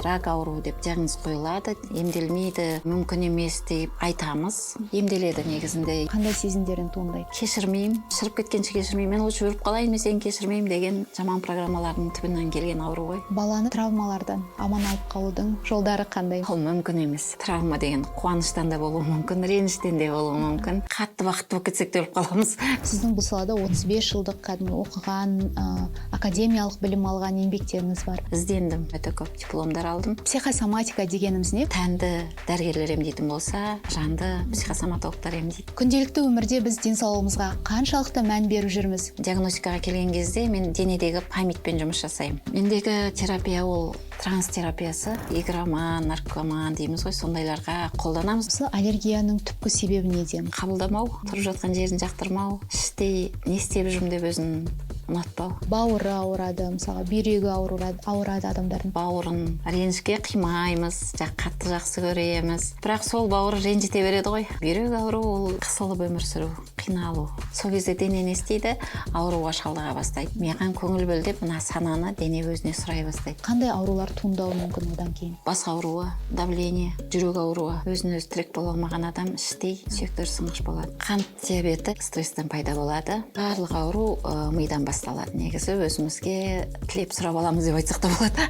Рак ауруы деп диагноз қойылады, емделмейді, мүмкін емес деп айтамыз. Емделеді негізінде. Қандай сезімдерің туындайды? Кешірмеймін, шіріп кеткенше кешірмеймін, мен лучше өліп қалайын, мен сені кешірмеймін деген жаман программалардың түбінен келген ауру ғой. Баланы травмалардан аман алып қалудың жолдары қандай? Ол мүмкін емес. Травма деген қуаныштан да болуы мүмкін, реніштен де болуы мүмкін. Қатты бақытты болып кетсек те, өліп қаламыз. Сіздің бұл салада 35 жылдық кәдімгі оқыған, академиялық білім алған еңбектеріңіз бар. Іздендім, өте көп дипломдар алдым. Психосоматика дегеніміз не? Тәнді дәрігерлер емдейтін болса, жанды психосоматологтар емдейді. Күнделікті өмірде біз денсаулығымызға қаншалықты мән беріп жүрміз? Диагностикаға келген кезде мен денедегі памятьпен жұмыс жасаймын. Мендегі терапия ол транс терапиясы, игроман, наркоман дейміз ғой, сондайларға қолданамыз. Осы аллергияның түпкі себебі неде? Қабылдамау, тұрып жатқан жерін жақтырмау, іштей не істеп жүрмін деп өзін ұнатпау. Бауыры ауырады, мысалға, бүйрегі ауырады адамдардың. Бауырын ренішке қимаймыз, қатты жақсы көреміз, бірақ сол бауыр ренжіте береді ғой. Бүйрек ауру ол қысылып өмір сүру, қиналу. Сол кезде дене не істейді? Ауруға шалдыға бастайды. Маған көңіл бөл деп, мына сананы дене өзіне сұрай бастайды. Қандай аурулар туындауы мүмкін одан кейін? Бас ауруы, давление, жүрек ауруы. Өзін өзі тірек бола алмаған адам іштей сүйектері сынғыш болады. Қант диабеті стресстен пайда болады. Барлық ауру мидан басталады негізі. Өзімізге тілеп сұрап аламыз деп айтсақ та болады.